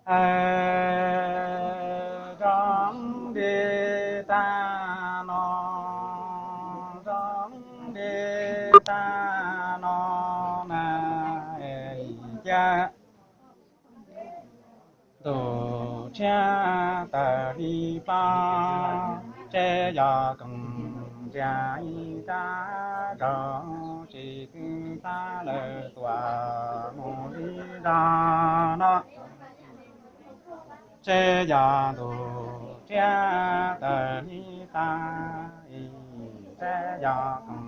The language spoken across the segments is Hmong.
Zoo li tag no, zoo li tag no na, es cia ntuj tshiab tawm li plob, seb yog koom ntiag ib kab zaug, tsis twb txav lawm tuam mus li zog no. Seb yog ntuj tshiab tawm li tag, seb yog koom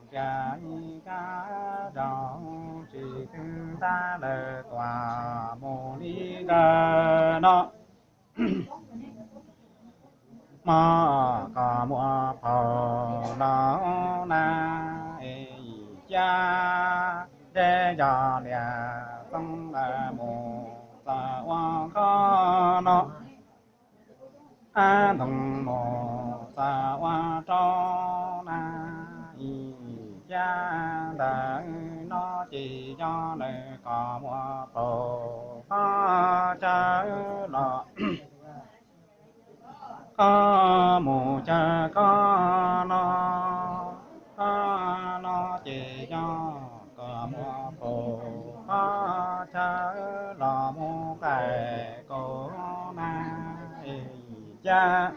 ntiag ib kab zaug, tsis twb txav lawm tuam mus li ntawd no. Hmo kos muaj phau los na, es cia ntseb yog liam xoob lawm mus txog ua nkoj no, ab ntoo mus txog ua rau na, ib cag ntawm no ces yog lawm kos muaj phau qhov chaw los qhov mus chaw koj no, koj no ces yog kos muaj phau qhov chaw los mus qaim kaus na, ib cag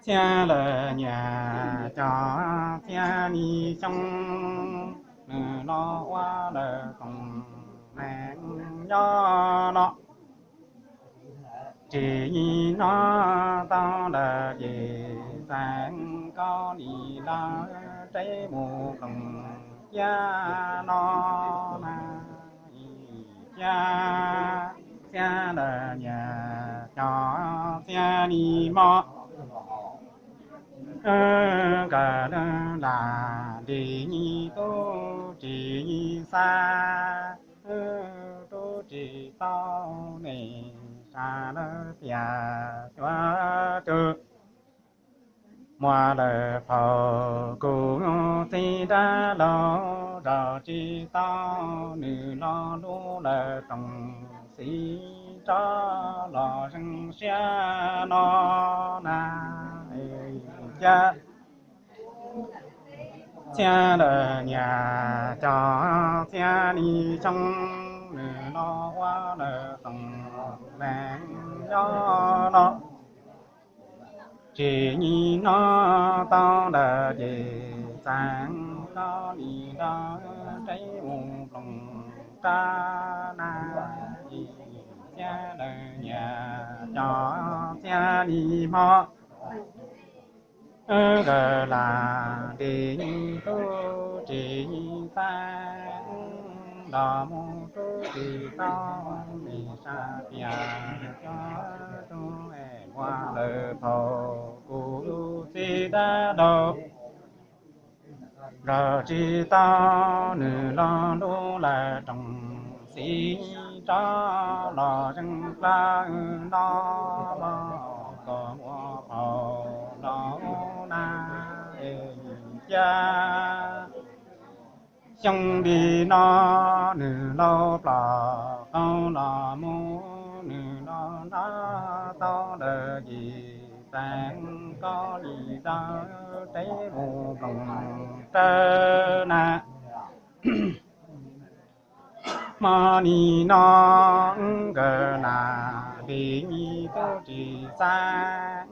txhiab lawm nyiam cov txhiab li xyoo, nws los ua lawm koom neeg nyob no. Tsis yig no tau lawm ces xeev kaub lim lawv reb mus ploos ciab no na, ib cag txhiab lawm nyiam cov txhiab li mob. Wb nkawd lam ntis yig tub tsis yig xav, wb tub tsis tau nej sawv daws piam cuav tswv. Muaj lawm phau kuv txiv dab laug, zaum tsis tau nws los lub lawm roos, xiv rov los zeeg siab no na, ib cag txhiab lawm nyiam cov txhiab li xyoo, nws los ua lawm koom neeg nyob no. Tsis yig no tau lawm ces xeev kaub lim lawv reb mus ploos rab na, ib cag lawm nyiam cov txhiab li mob. Wb nkawd lam ntis yig tub tsis yig xav, los mus tub tsis tau nej sawv daws piam cuav tswv. Muaj lawm phau kuv txiv dab laug, zaum tsis tau nws los lub lawm roos, xiv rov los zeeg plawg no los kos muaj phau los na, ib cag xyoo li no nws laus plos qaug los mus, nws los nrog tau lawm ces xeev kaub lim lawv reb mus ploos rawv na. Hmo li no wb nkawd lam ntis yig tub tsis xav,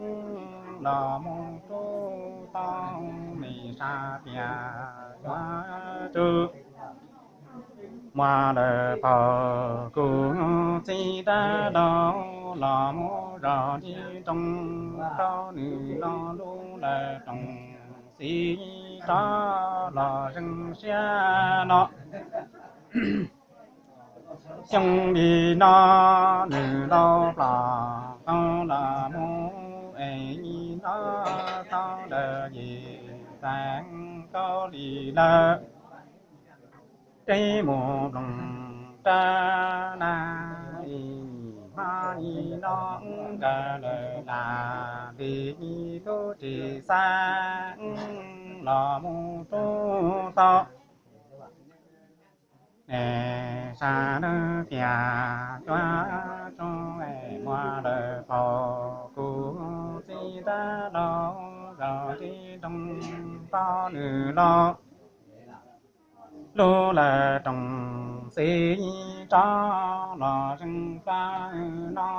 los mus tub tau nej sawv daws piam cuav tswv. Muaj lawm phau kuv txiv dab laug, los mus zaum li roos rau nws los lub lawm roos, xiv rov los zeeg siab no. Xyoo li no nws laus plos qaug los mus, es li no tau lawm ces xeev kaub lim lawv reb mus ploos rawv na. Hmo li no nkawd lawm lam ntis yig tub tsis xav, los mus tub tau nej sawv daws Niam cov tub muab lawv faus, kuv txiv tab los zaum tib nroo tod nws los lub lawm rooj xim rov los zeeg plab no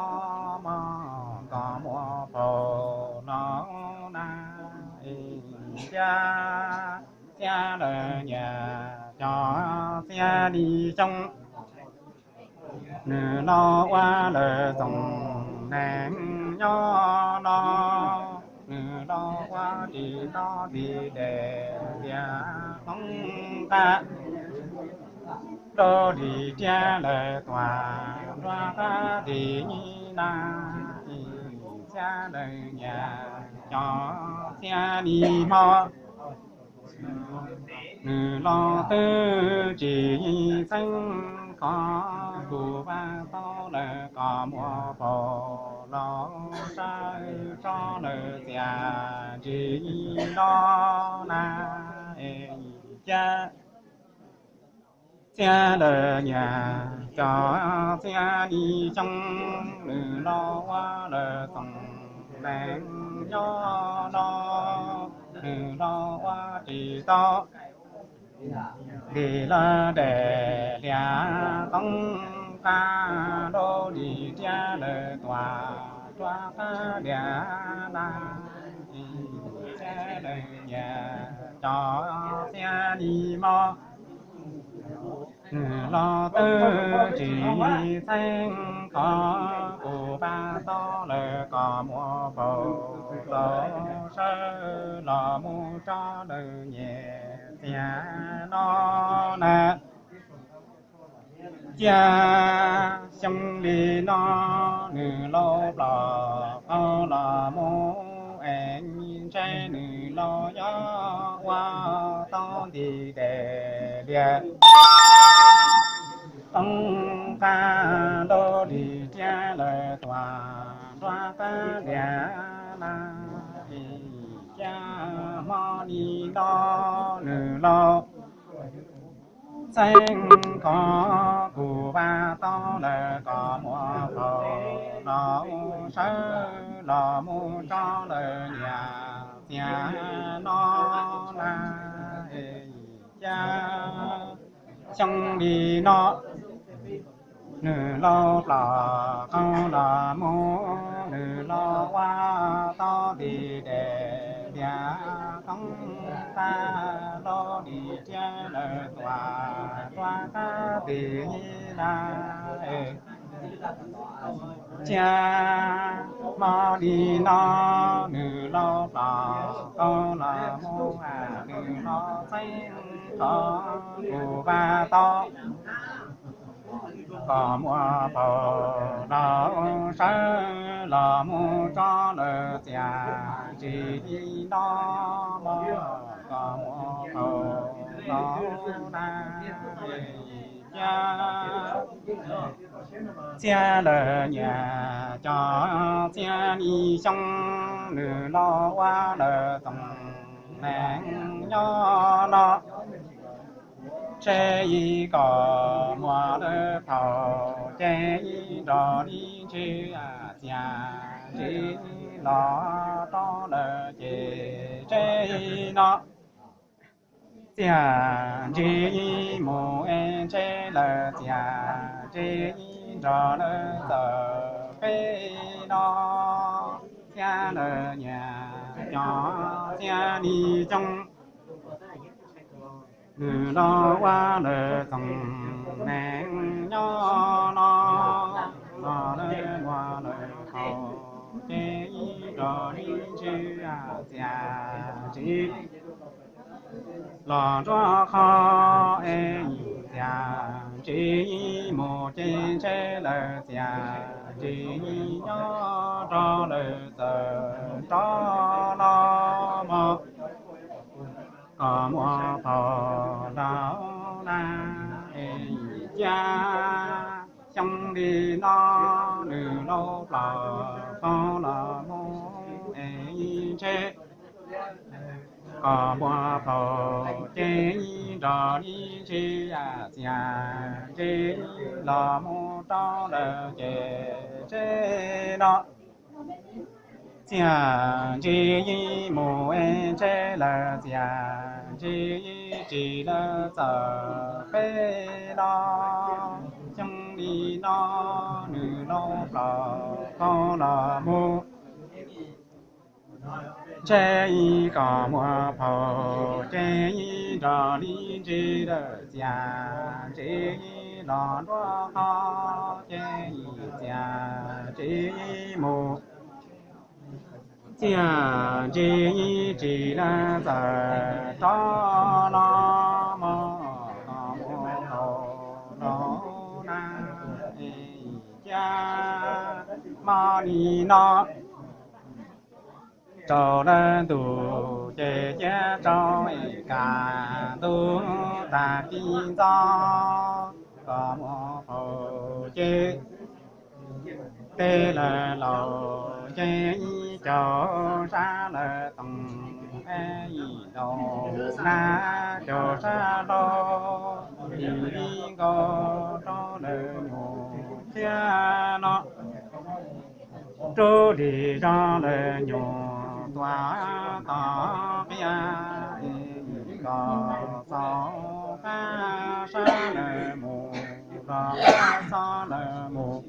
mog, kom muab faus los na. Txiab, txiab lawv niam cov txiab li xyoo, nws los ua lawv txoov neeg nyob no, nws los ua ris tob ris des tias hmoob qab, rau ris tiab lawv tuam nruab qab ris na. Txiab lawv niam cov txiab li hmo, nws los twb tsis txeeb khov, kuv vaj tau lawm kom muab faus los sawv tso lawm txias ntsis no na. Txiab, txiab lawv niam cov txiab li xyoo, nws los ua lawv txoov neeg nyob no, nws los ua ris tau ris lawv des lias toob qab, rau ris tiab lawv tuam nruab qab lias na. Txiab lawv niam cov txiab li hmo, nws los twb tsis txeeb khov, kuv vaj tau lawm kom muab faus los sawv los mus tso lawv niam txias no na. Txiab, xyoo li no nws los plos qaug los mus es ntshe nws los yog ua tau nti des lias toob qab, rau ris tiab lawv tuam nruab qab lias na. Txiab, hmo li no nws los txeeb khov, kuv vaj tau lawm kom muab faus los sawv los mus tso lawv niam txias no na. Txiab, xyoo li no nws los plos qaug los mus, nws los ua tau nti des lias toob qab, rau ris tiab lawv tuam nruab qab ris na. Txiab, hmo li no nws los plos qaug los mus, nws los txeeb khov, kuv vaj tau kom muab faus los sawv los mus tso lawv txias ntsis li no mog, kom muab faus los na. Txiab, txiab lawv niam cov txiab li xyoo, nws los ua lawv txoov neeg nyob no, tseb ib kom muab lawv faus ces ib nrog li ntshe txias ntsis los rau lawv ces tseb no txias ntsis mus es ntshe lawv txias ntsis nrog lawv txawm peb no. Txiab lawv niam cov txiab li xyoo, nws los ua lawv txoov neeg nyob no, los lawv muab lawv faus ces ib nrog li ntshe txias ntsis los nruab qhov es txias ntsis mus ces ntshe lawv txias ntsis nyob rau lawv txawm rov los mog, kom muab faus los na. Txiab, xyoo li no nws los plos qaug los mus es ntshe kom muaj phauj ces nrog li ntsis txias ntsis los mus rau lawm ces tsev no. Txias ntsis mus es tsev lawm, txias ntsis tsis lawm txawm peb los. Xyoo li no nws los plaub kaug los mus tsev kom muaj phauj ces nrog li ntsis lawm, txias ntsis los nruab qhov ces txias ntsis mus. Txias ntsis tsis lawm txawm rov los mus kom muaj phauj los na. Cia hmo li no rau lawv ntuj ces cia rau es kaj ntug tag kis ntxov kom muaj phauj ces tej lawv laus ces ib caug sab lawv toom es ib laus na, caug sab hlau, ib li nkaus rau lawv nyuam thiab no. Rub li zog lawv nyuam tuaj tom qia, kom txog qab sab lawv mus, kom qab txog lawv mus,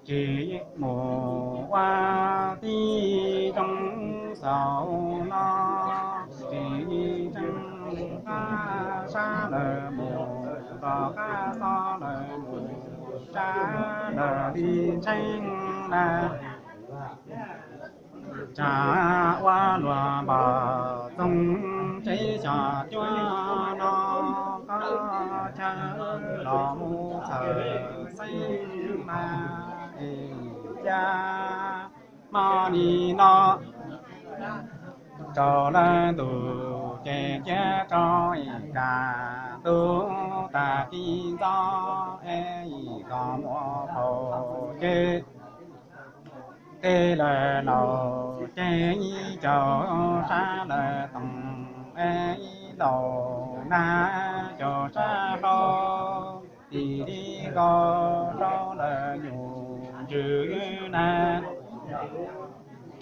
tsis mus ua tib zoo xaus no, tsis tseem qab sab lawv mus, kom qab txog lawv mus, tsam lawv li ntseeg na. Tsam ua luag npog txoog tsev xyom cuab no, qhov chaw los mus txhawm xeeb na, es cia hmo li no rau lawv ntuj ces cia rau es kaj ntug tag kis ntxov es kom muaj phauj ces tej lawv laus ces ib caug sab lawv toom es ib laus na, caug sab hlau, ib li nkaus rau lawv nyuam ntsws na.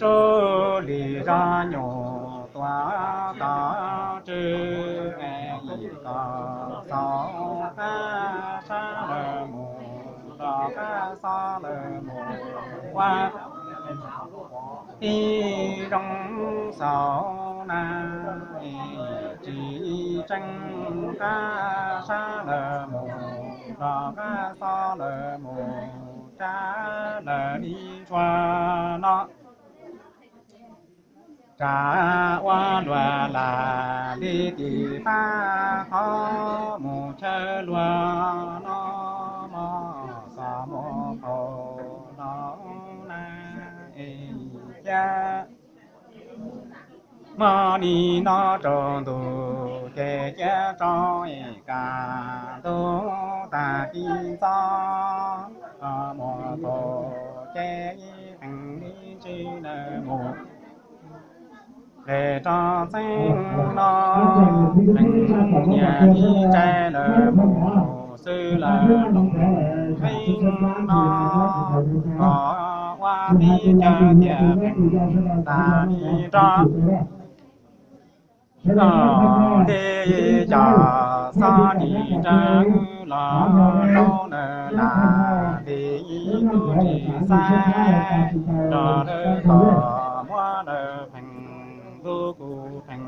Rub li zog nyuam tuaj tom tswv es kom txog qab sab lawv mus, kom qab txog lawv mus ua tib zoo xaus na, tsis tseem qab sab lawv mus, kom qab txog lawv mus, tsam lawv li ntshua no. Tsam ua luag lam li tim fab qhov mus chaw luag no, mos xos muaj phauj no na, es cia hmo li no rau ntuj ces cia rau es kaj ntug tag kis ntxov, muaj phauj ces ib pheej li ntsis lawv mus, pes rau txheeb no, pheej nyias li ntsaim lawv mus xwb lawv loos heev no, kom ua tib cag tias pheej tas li rau Koj li cov xob lis ntsa los rau lawv lam li ib tug tsis xav, rau lawv kom muab lawv pheej, lub kuv pheej,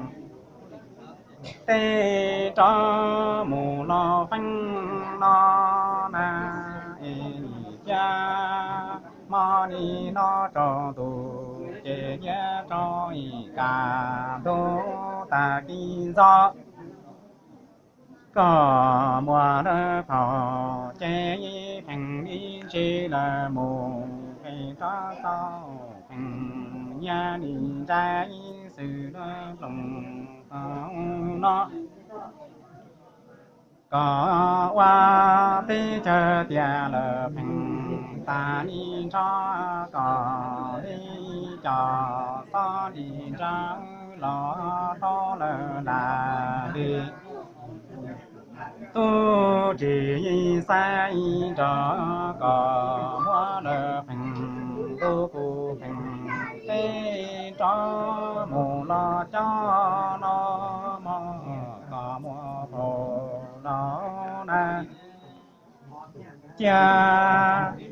tej rov mus los feeb no na, es cia hmo li no rau ntuj ces cia rau ib kaj ntug tag kis ntxov. Koj muaj lawv phaum ces ib pheej li ntsis lawv mus, pheej rov tau pheej nyias li ntsa xwb lawv loos no. Koj ua teb chaws tias lawv pheej tas li nrho, koj li cov xob lis ntsa los rov lawm nram li. Tub tsis xav ib nrog koj muab lawv pheej, tub kuv pheej teb rov mus los cov no mog, koj muab pab no na. Cia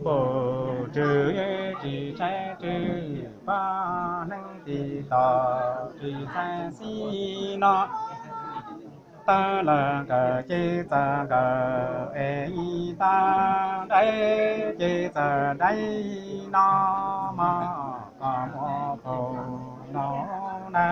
pum tswv tsis tshaib tswv, pab neeb tsis tom tsis txhais xib no. Tawg lawm nkawm ces txawm nkawm es, tag daib ces txawm daib no mog, koj muab pab no na.